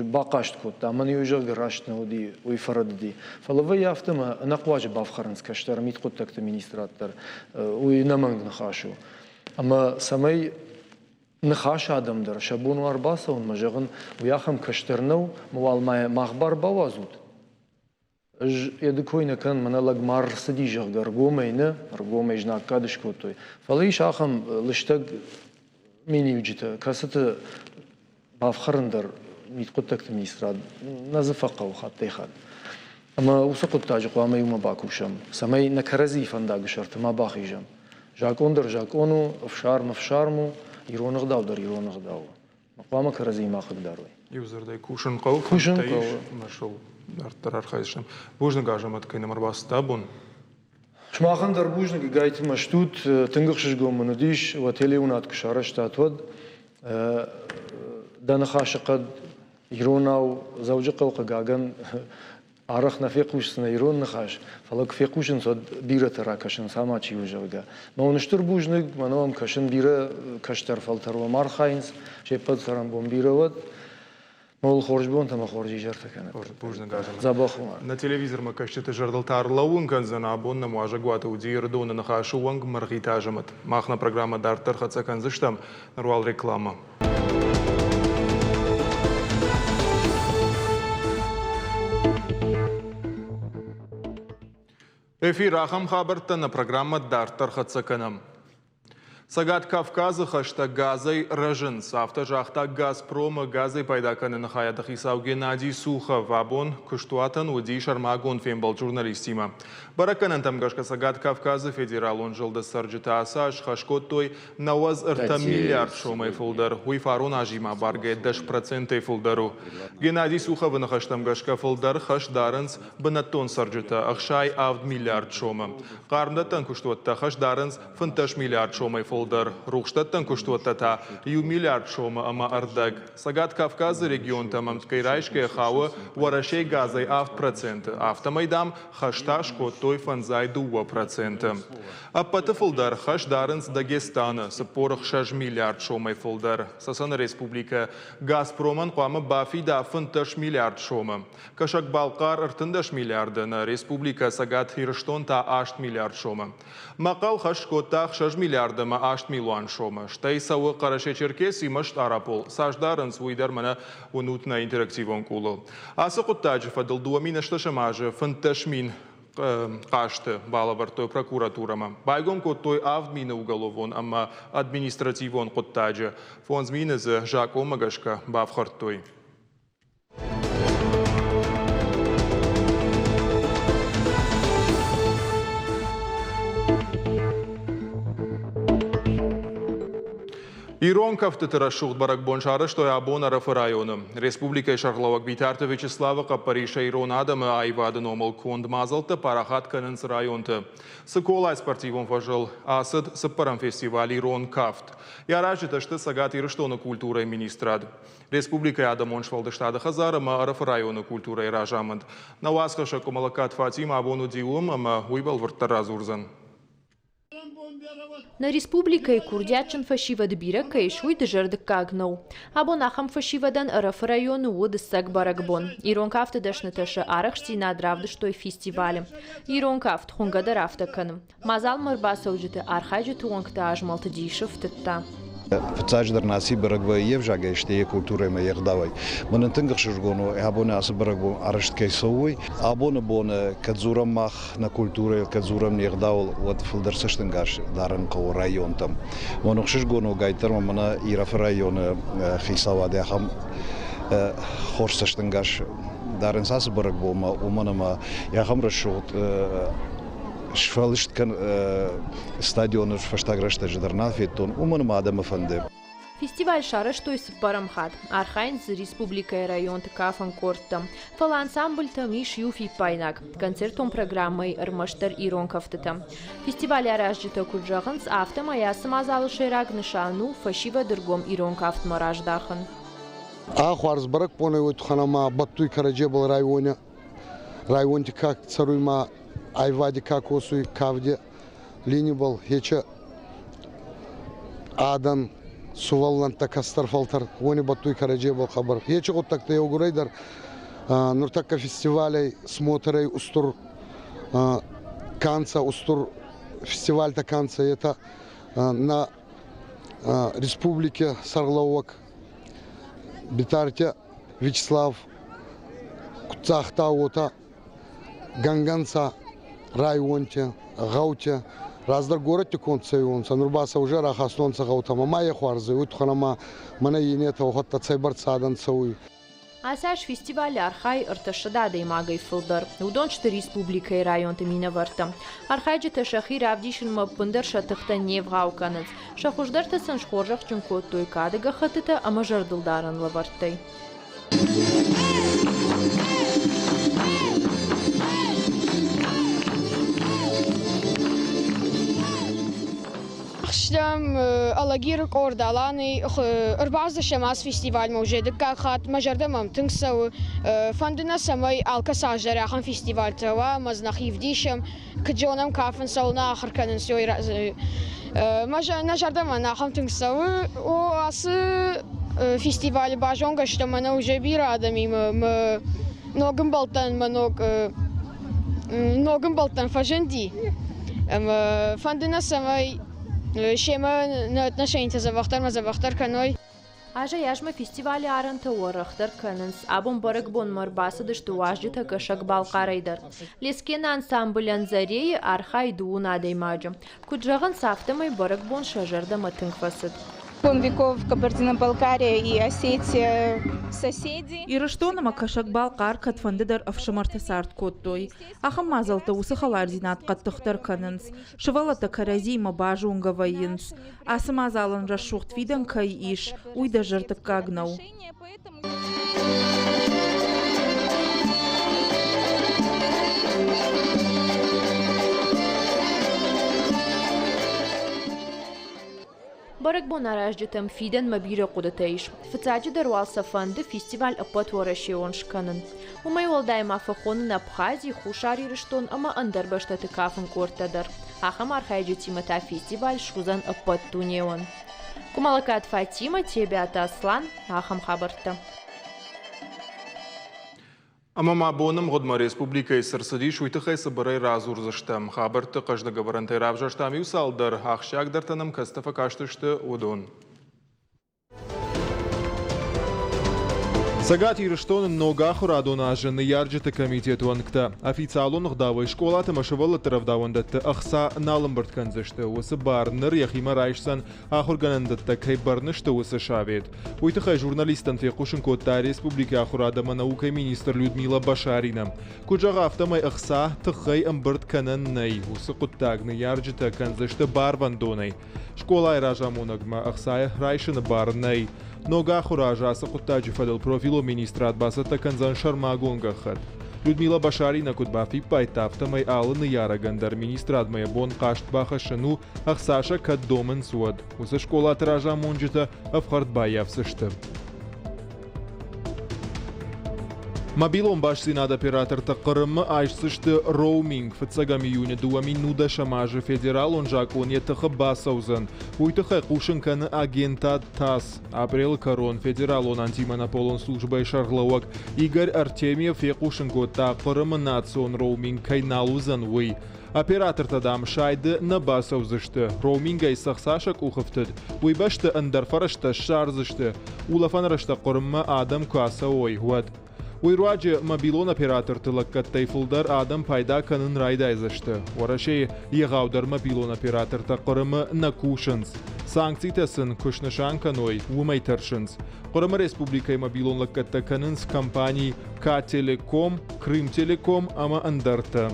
бахъаст кодта, мӕн иу зӕгъгӕ раст нӕ уыди, уый фӕрӕдыди. Фӕлӕ вӕййы афтӕ, ӕмӕ ӕнӕхъуаджы бафхӕрынц кӕстӕр мидхъуыддӕгты министрад дӕр. Уый ӕнӕмӕнг ныхас у. Ӕмӕ цӕмӕй ныхас адӕм дӕр сӕ бон у ӕрбацӕуынмӕ, зӕгъын, уый ахӕм кӕстӕр нӕу, мӕ уал ма мах бар бауадзут. Ӕз йӕ ды кой нӕ кӕнын, мӕнӕ лӕгмар рцыди, зӕгъгӕ, ӕргомӕй нӕ, ӕргомӕй знаггад скодтой. Фӕлӕ ис ахӕм лыстӕг миниуджытӕ, кӕцыты бафхӕрын дӕр мидхъуыддӕгты министрад нӕ дзы фӕхъӕуы хаттӕй-хатт. Ӕмӕ уыцы хъуыддаджы хъуамӕ иумӕ бакусӕм, цӕмӕй нӕ кӕрӕдзийы фӕндаджы сӕрты ма бахизӕм. Закъон дӕр закъон у, ӕфсарм ӕфсарм у, ирон ӕгъдау дӕр ирон ӕгъдау у. Хъуамӕ кӕрӕдзийы ма хъыгдарой. Иу дзырдӕй кусын хъӕуы, кусын хъӕуы. Ӕмӕ дарддӕр архайдзыстӕм. Бузныг, Азӕмӕт, кӕй нӕм ӕрбацыд абон. Сымахӕн дӕр бузныг, ӕгайтма стут. Тынг ӕхсызгон мын уыдис, уӕ телеуынад куы сарӕзтат, уӕд. Дӕ ныхасы хъӕд иронау Дзӕуджыхъӕуы хъыгагӕн Арӕх нӕ фехъусдзынӕ ирон ныхас, фӕлӕ куы фехъусынц, уӕд бирӕтӕ ракӕсынц, ама чи у, зӕгъгӕ. Мӕ уын стыр бузныг, мӕнӕ уӕм кӕсын бирӕ кӕстӕр фӕлтӕр уӕм архайынц, се ппӕт цӕрӕнбон бирӕ уӕд. Мӕ уыл хорз бонтӕ ӕмӕ хорз изӕртӕ кӕнӕд. Бузныг, Азӕмӕт. Дзӕбӕх у. Нӕ телевизормӕ кӕсджыты зӕрдыл та ӕрлӕууын кӕндзӕн, абон нӕм уазӕгуаты уыди Ӕрыдоны Ныхасы уӕнг Мӕргъиты Азӕмӕт. Мах нӕ программӕ дарддӕр хӕццӕ кӕндзыстӕм, ныр уал рекламӕ. Эфир ахӕм хабӕрттӕ нӕ программӕ дарддӕр хӕццӕ кӕнӕм. Цӕгат Кавказы хӕстӕ газӕй рӕзынц, афтӕ загъта «Газпром-ы» газӕй пайда кӕныны хайады хицау Геннадий Сухов. Абон куыстуатӕн уыди сӕрмагонд фембӕлд журналисттимӕ. Бӕрӕггӕнӕнтӕм гӕсгӕ Цӕгат Кавказы федералон зылды цӕрджытӕ ацы аз схӕс кодтой 93 миллиард сомӕй фылдӕр. Уый фарон азимӕ абаргӕ 10 процентӕй фылдӕр у. Геннадий Суховы ныхӕстӕм гӕсгӕ фылдӕр хӕс дарынц бынӕттон цӕрджытӕ 67 миллиард сомы. Хъармдӕттӕн куыстуӕттӕ хӕс дарынц 15 миллиард сомӕй фылдӕр, рухсдӕттӕн куыстуӕттӕ та 1 миллиард сомы ӕмӕ ӕрдӕг. Цӕгат Кавказы регионтӕм ӕмткӕй райсгӕ хауы Уӕрӕсейы газӕй 7%, афтӕмӕй, дам, хӕс та скодтой 52%. Ӕппӕты фылдӕр хӕс дарынц Дагестаны, 46 миллиард сомӕй фылдӕр. Цӕцӕны республикӕ «Газпромӕн» хъуамӕ бафида 15 миллиард сомы. Кӕсӕг-Балхъар 13 миллиарды, нӕ республикӕ Цӕгат Ирыстон та 8 миллиард сомы. Мӕхъӕл хӕс скодта 6 миллиарды ӕмӕ 8 милуан сомы. Стӕй цӕуы Хъӕрӕсе-Черкесимӕ Стъарапол. Цас дарынц, уый дӕр мӕнӕ уынут нӕ интерактивон къулыл. Ацы хъуыддаджы фӕдыл 2018 азы 15 мин хъасты балӕвӕрдтой прокуратурӕмӕ. Байгом кодтой 7000 уголовон ӕмӕ административон хъуыддаджы. 5000 дзы закъонмӕ гӕсгӕ бафхӕрдтой. Ирон кӕфтыты рӕсугъд бӕрӕгбон сарӕзтой абон Ӕрӕфы районы. Республикӕйы сӕргълӕууӕг Битарты Вячеславы хъӕппӕрисӕй ирон адӕмы аивады номыл конд мадзӕлттӕ парахат кӕнынц районты. Цыколайы спортивон фӕзыл ацыд цыппӕрӕм фестиваль «Ирон кафт». Йӕ аразджытӕ сты Цӕгат Ирыстоны культурӕйы министрад, республикӕйы адӕмон сфӕлдыстады хӕдзар ӕмӕ Ӕрӕфы районы культурӕйы разамынд. Нӕ уацхӕссӕг Къуымӕлӕгкаты Фатимӕ абон уыди уым ӕмӕ уый бӕлвырддӕр радзурдзӕн. Нӕ республикӕйы курдиатджын фӕсивӕд бирӕ кӕй ис, уый дызӕрдыггаг нӕу. Абон ахӕм фӕсивӕдӕн Ӕрӕфы районы уыд ӕцӕг бӕрӕгбон. Ирон кафты дӕснытӕ сӕ арӕхстдзинад равдыстой фестивалы. Ирон кафт хуынгӕ дӕр афтӕ кӕны. Мадзалмӕ ӕрбацӕуджыты архайджыты уӕнгты азмӕлты дисы фтыдта. Фыццаджыдӕр наци бӕрӕг вӕййы йе взагӕй, стӕй йӕ культурӕимӕ, йе гъдауӕй. Мӕнӕн тынг ӕхсызгон у, абоны ацы бӕрӕгбон арӕзт кӕй цӕуы, уый. Абоны боны кӕд дзурӕм мах нӕ культурӕйыл, кӕд дзурӕм не гъдауыл, уӕд фылдӕр цӕстӕнгас дарын хъӕуы районтӕм. Мӕн ӕхсызгон у, гайддӕр ма мӕнӕ Ирӕфы районы хицауад ахӕм хорз цӕстӕнгас дарынц ацы бӕрӕгбонмӕ, уымӕн ӕмӕ ахӕм рӕсугъд сфӕлыст кӕн стадионы фӕстаг рӕстӕджы дӕр нал федтон, уымӕн ӕмӕ адӕмы фӕнды. Фестиваль сарӕзтой цыппӕрӕм хатт. Архайынц дзы республикӕйы районты кафӕн къордтӕ. Фӕлӕ ансамбльтӕм ис иу фиппаинаг – концертон программӕйы ӕрмӕстдӕр ирон кӕфтытӕ. Фестивалы аразджытӕ куыд зӕгъынц, афтӕмӕй ацы мадзалы сӕйраг нысан у фӕсивӕды ргом ирон кафтмӕ раздахын. А хуарз бӕрӕгбонӕй уой туххӕн ӕма бӕттуй кӕрӕдзебӕл райони районти ка цӕруй ма айвади ка косуй, кавди линибӕл хече адӕн, сувӕллӕнттӕ, кӕстӕр фӕлтӕр, уони бӕттуй кӕрӕдзебӕл хъӕбӕр. Ечи гъуддӕгтӕ еугурӕй дӕр нуртӕккӕ фестивалӕй, смотрӕй устур канца, устур фестивальтӕ канца, это на республике сӕргълӕууӕг Битарти Вячеслав куд загъта, уотӕ гӕнгӕнцӕ районти, гъӕути, раздӕр горӕтти конд цӕуонцӕ, нур ба сӕ уже рахастонцӕ гъӕутӕмӕ. Ма е хуарз ӕй, уой туххӕн ӕма мӕнӕ иннетӕ уӕхуӕдтӕ цӕйбӕрцӕ адӕн цӕуй. Ацы аз фестивалы архайы 300 адӕймагӕй фылдӕр. Уыдон сты республикӕйы районты минӕвӕрттӕ. Архайджытӕ сӕхи равдисынмӕ ӕппындӕр сӕ тыхтӕ не вгъау кӕнынц. Сӕ хуыздӕртӕ сын схорзӕхджын кодтой кады гӕххӕттытӕ ӕмӕ зӕрдылдарӕн лӕвӕрттӕй. Стӕм Алагиры къорд Аланы ӕрбацыдыстӕм ацы фестивальмӕ уже дыккаг хатт. Мӕ зӕрдӕ мӕм тынг цӕуы. Фӕнды нӕ, цӕмӕй алкӕцы аз дӕр ахӕм фестивальтӕ уа ӕмӕ дзы нӕхи вдисӕм, куыд зонӕм кафын, цӕуылнӕ ахуыр кӕнынц, нӕ зӕрдӕмӕ ахӕм тынг цӕуы. О, ацы фестивалы базонгӕ стӕм мӕнӕ уже бирӕ адӕмимӕ. Мӕ ног ӕмбӕлттӕн мӕ ног ног ӕмбӕлттӕн фӕзынди. Ӕмӕ фӕнды нӕ, цӕмӕй семӕ нӕ отношенитӕ дзӕбӕхдӕр ӕмӕ дзӕбӕхдӕр кӕной. Азӕй-азмӕ фестивалы арӕнтӕ уӕрӕхдӕр кӕнынц. Абон бӕрӕгбонмӕ ӕрбацыдысты уазджытӕ Кӕсӕг-Балхъарӕй дӕр. Лескены ансамблӕн Зарейы архайы дыууын адӕймаджы. Куыд зӕгъынц, афтӕмӕй бӕрӕгбон сӕ зӕрдӕмӕ тынг фӕцыд. Испокон веков Кабардино-Балкария и Осетия соседи. Ирыстон ӕмӕ Кӕсӕг-Балхъар кӕдфӕндыдӕр ӕфсымӕрты цард кодтой. Ахӕм мадзӕлттӕ уыцы хӕлардзинад хъӕддыхдӕр кӕнынц. Сывӕллӕттӕ кӕрӕдзиимӕ базонгӕ вӕййынц. Ацы мадзалӕн рӕсугъд фидӕн кӕй ис, уый дызӕрдыггаг нӕу. Бӕрӕгбон аразджытӕм фидӕнмӕ бирӕ хъуыдытӕ ис. Фыццаджыдӕр уал сӕ фӕнды фестиваль ӕппӕтуӕрӕсеон скӕнын. Уымӕй уӕлдай ма фӕхонын Абхази, Хуссар Ирыстон ӕмӕ ӕндӕр бӕстӕты кафын къордтӕ дӕр. Ахӕм архайджытимӕ та фестиваль суыдзӕн ӕппӕтдунеон. Къуымӕлӕгкаты Фатимӕ, Тебиаты Аслан, ахӕм хабӕрттӕ. Ӕмӕ ма боны мгъуыдмӕ республикӕйы цы рцыдис, уый тыххӕй цыбырӕй радзурдзыстӕм. Хабӕртты хъӕздыг ӕвӕрӕнтӕй равзӕрстам иу цалдӕр, ахсджиагдӕртӕ нӕм кӕцытӕ фӕкастысты, уыдон. Цӕгат Ирыстоны ног ахуырадон азы ныййарджыты комитеты уӕнгтӕ официалон ӕгъдауӕй скъолаты ӕмӕ сывӕллӕтты рӕвдауӕндӕтты ӕхца нал ӕмбырд кӕндзысты. Уыцы бар ныр йӕхимӕ райсдзӕн ахуыргӕнӕндӕттӕ кӕй бӕрны сты, уыцы совет. Уый тыххӕй журналисттӕн фехъусын кодта республикӕйы ахуырад ӕмӕ наукӕйы министр Людмила Башарина. Куыд зӕгъы, афтӕмӕй ӕхца тыххӕй ӕмбырд кӕнӕн нӕй. Уыцы хъуыддаг ныййарджытӕ кӕндзысты барвӕндонӕй. Скъолайы разамонӕгмӕ ӕхцайы райсыны бар нӕй. Ног ахуыры аз ацы хъуыддаджы фӕдыл профилон министрад бацӕттӕ кӕндзӕн сӕрмагонд гӕххӕтт. Людмила Башарина куыд бафиппайдта, афтӕмӕй алы ныййарӕгӕн дӕр министрадмӕ йӕ бон хъаст бахӕссын у, ӕхца сӕ кӕд домынц, уӕд. Уыцы скъолаты разамонджытӕ ӕфхӕрд баййафдзысты. Мобилон бастдзинады оператортӕ Хъырымы айсдзысты роуминг. Фыццӕгӕм июны 2010 азы федералон закъон йӕ тыхы бацӕудзӕн. Уый тыххӕй хъусын кӕны агентад ТАСС. Апрелы кӕрон федералон антимонополон службӕйы сӕргълӕууӕг Игорь Артемьев фехъусын кодта, Хъырымы национ роуминг кӕй нал уыдзӕн, уый. Оператортӕ, дам, сайды нӕ бацӕудзысты, роумингӕй цы ӕхца сӕ къухы фтыд, уый бӕсты ӕндӕр фӕрӕзтӕ ссардзысты, улӕфӕн рӕстӕг Хъырыммӕ адӕм куы ацӕуой, уӕд. Уый руаджы мобилон операторты лӕггӕдтӕй фылдӕр адӕм пайда кӕнын райдайдзысты. Уӕрӕсейы егъаудӕр мобилон оператортӕ Хъырымы нӕ кусынц. Санкцитӕ сын куы снысан кӕной, уымӕй тӕрсынц. Хъырымы республикӕйы мобилон лӕггӕдтӕ кӕнынц компани К-Телеком, Крымтелеком ӕмӕ ӕндӕртӕ.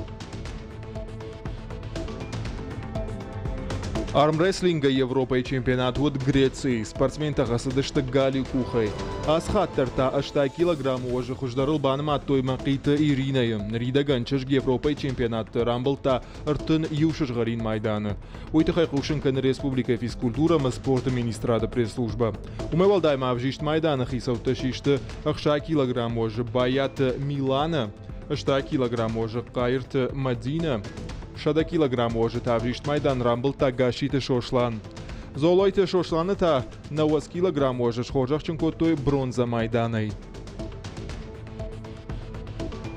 Армрестлингӕй Европӕйы чемпионат уыд Грецийы. Спортсментӕ хӕцыдысты галиу къухӕй. Ацы хатт дӕр та 80 килограммы уӕзы хуыздӕрыл банымадтой Мӕхъиты Иринӕйы. Ныридӕгӕн чызг Европӕйы чемпионатты рамбылдта 31 сызгъӕрин майданы. Уый тыххӕй хъусын кӕны республикӕйы физкультурӕ ӕмӕ спорты министрады пресс-службӕ. Уымӕй уӕлдай ма ӕвзист майданы хицӕуттӕ систы 60 килограмм уӕзы Байаты Милана, 100 килограмм уӕзы Хъайырты Мӕдинӕ, 100 килограмм уӕзы та ӕвзист майдан рамбылдта Гасситы Сослан. Золойты Сосланы та 90 килограмм уӕзы схорзӕхджын кодтой бронзӕ майданӕй.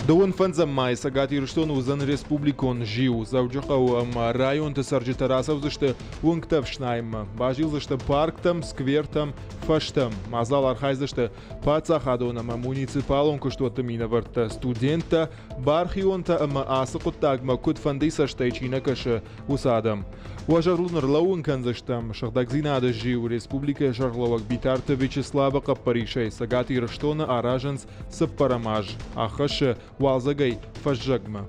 Дыууын фӕндзӕм майы Цӕгат Ирыстоны уыдзӕн республикон зиу. Дзӕуджыхъӕуы ӕмӕ районты цӕрджытӕ рацӕудзысты уынгтӕ ӕфснайынмӕ, базилдзысты парктӕм, сквертӕм, фӕзтӕм. Мадзал архайдзысты паддзахадон ӕмӕ муниципалон куыстуӕтты минӕвӕрттӕ, студенттӕ, бархионтӕ ӕмӕ ацы хъуыддагмӕ куыдфӕндыйы цӕстӕй чи нӕ кӕсы, уыцы адӕм. Уӕ зӕрдыл ныр кӕндзыстӕм, сыгъдӕгдзинады зиу республикӕйы сӕргълӕууӕг Битарты Вячеславы хъӕппӕрисӕй Цӕгат Ирыстоны аразынц цыппӕрӕм аз, ӕххӕссы уалдзӕгӕй фӕззӕгмӕ.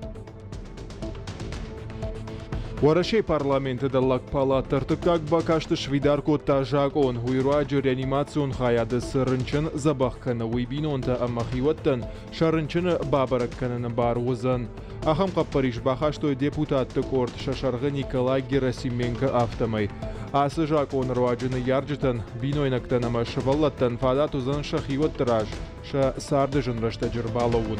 Уӕрӕсейы парламенты дӕллаг палат ӕртыккаг бакасты сфидар кодта закъон. Уый руаджы реанимацион хайады цы рынчын дзӕбӕх кӕны, уый бинонтӕ ӕмӕ хиуӕттӕн сӕ рынчыны бабӕрӕг кӕныны бар уыдзӕн. Ахӕм хъӕппӕрис бахастой депутатты къорд сӕ сӕргъы Николай Герасименко афтӕмӕй. Ацы закъоны руаджы ныййарджытӕн, бинойнӕгтӕн ӕмӕ сывӕллӕттӕн фадат уыдзӕн сӕ хиуӕтты раз сӕ царды зын рӕстӕджы ӕрбалӕууын.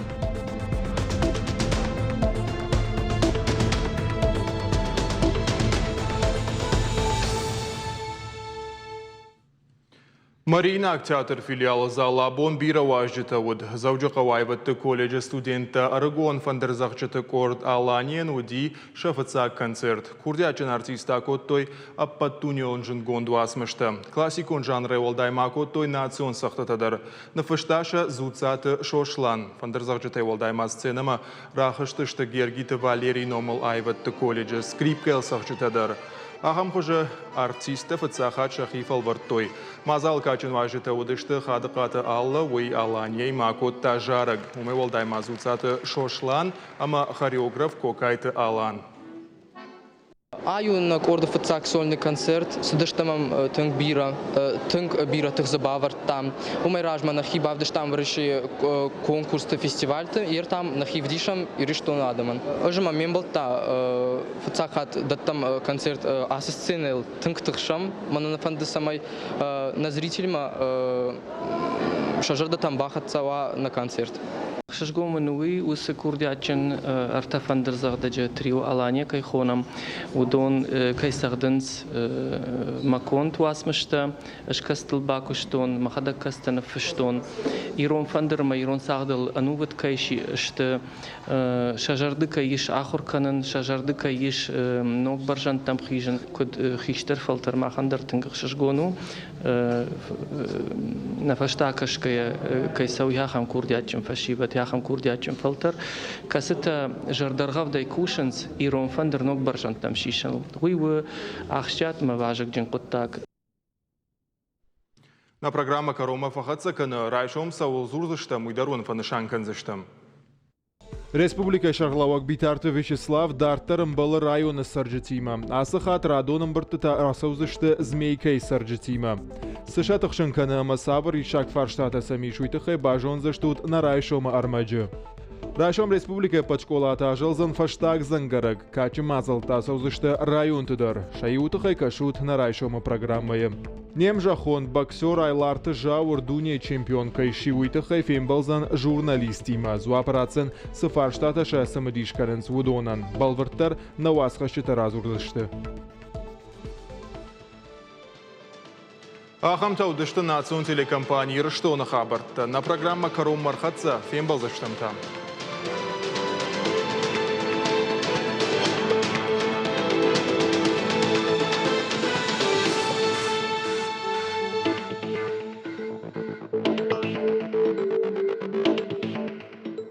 Мариинаг театр филиалы залы абон бирӕ уазджытӕ уыд. Дзӕуджыхъӕуы аивӕдты колледжы студенттӕ ӕрыгон фӕндырдзӕгъдджыты къорд «Аланийӕн» уыди сӕ фыццаг концерт. Курдиатджын артисттӕ акодтой ӕппӕтдунеон зындгонд уацмыстӕ. Классикон жанрӕй уӕлдай ма акодтой национ цӕгъдтытӕ дӕр. Ныффыста сӕ Дзуццаты Сослан. Фӕндырдзӕгъдджытӕй уӕлдай ма сценӕмӕ рахызтысты Гергиты Валерийы номыл аивӕдты колледжы скрипкӕйыл цӕгъдджытӕ дӕр. Ахӕм хуызы артисттӕ фыццаг хатт сӕхи фӕлвӕрдтой. Мадзалы кадджын уазджытӕ уыдысты Хадыхъаты Аллӕ, уый Аланийӕ акодта зарӕг. Уымӕй уӕлдай ма Дзуццаты Сослан ӕмӕ хореограф Кокайты Алан. Ай у нӕ къорды фыццаг сольный концерт. Цыдыстӕм ӕм тынг бирӕ, тынг бирӕ тых дзы бавӕрдтам. Уымӕй размӕ нӕхи бавдыстам Уӕрӕсейы конкурсты, фестивальты. Ер там нӕхи вдисӕм Ирыстоны адӕмӕн. Ӕз ӕмӕ ме мбӕлттӕ фыццаг хатт дӕттӕм концерт ацы сценӕйыл тынг тыхсӕм. Мӕнӕн фӕнды, цӕмӕй нӕ зрительмӕ сӕ зӕрдӕтӕм бахӕццӕ уа нӕ концерт. Ӕхсызгон мын уый уыцы курдиатджын ӕртӕ фӕндырдзӕгъдӕджы трио Алания кӕй хонӕм, уыдон кӕй цӕгъдынц мӕ конд уацмыстӕ, ӕз кӕцытыл бакуыстон, мӕхӕдӕг кӕцытӕ ныффыстон. Ирон фӕндыр ӕмӕ ирон цагъдыл ӕнувыд кӕй сты, сӕ зӕрды кӕй ис ахуыр кӕнын, сӕ зӕрды кӕй ис ног бӕрзӕндтӕм хизын, куыд хистӕр фӕлтӕр махӕн дӕр тынг ӕхсызгон у. Нӕ фӕстӕ акӕсгӕйӕ кӕй цӕуы ахӕм курдиатджын фӕсивӕд, ахӕм курдиатджын фӕлтӕр, кӕцытӕ зӕрдӕргъӕвдӕй кусынц ирон фӕндыр ног бӕрзӕндтӕм сисыныл. Уый у ахсджиаг ӕмӕ вазыгджын хъуыддаг. Нӕ программӕ кӕронмӕ фӕхӕццӕ кӕны, райсом цӕуыл дзурдзыстӕм, уый дӕр уын фӕнысан кӕндзыстӕм. Республикӕйы сӕргълӕууӕг Битарты Вячеслав дарддӕр ӕмбӕлы районы цӕрджытимӕ. Ацы хатт радон ӕмбырдтытӕ рацӕудзысты Змейкӕйы цӕрджытимӕ. Цы сӕ тыхсын кӕны ӕмӕ цавӕр риссаг фарстатӕ сӕм ис, уый тыххӕй базондзыстут нӕ райсомы ӕрмӕджы. Райсом республикӕйы ӕппӕт скъолаты азӕлдзӕн фӕстаг дзӕнгӕрӕг. Кадджын мадзӕлттӕ ацӕудзысты районты дӕр. Сӕ иуы тыххӕй кӕсут нӕ райсомы программӕйы. Не мзӕххон боксер Айларты Зауыр дунейы чемпион кӕй сси, уый тыххӕй фембӕлдзӕн журналисттимӕ. Дзуапп ратдзӕн, цы фарстатӕ сӕ цымыдис кӕнынц, уыдонӕн. Бӕлвырддӕр нӕ уацхӕсджытӕ радзурдзысты. Ахӕмтӕ уыдысты национ телекомпани Ирыстоны хабӕрттӕ. Нӕ программӕ кӕронмӕ ӕрхӕццӕ, фембӕлдзыстӕм та.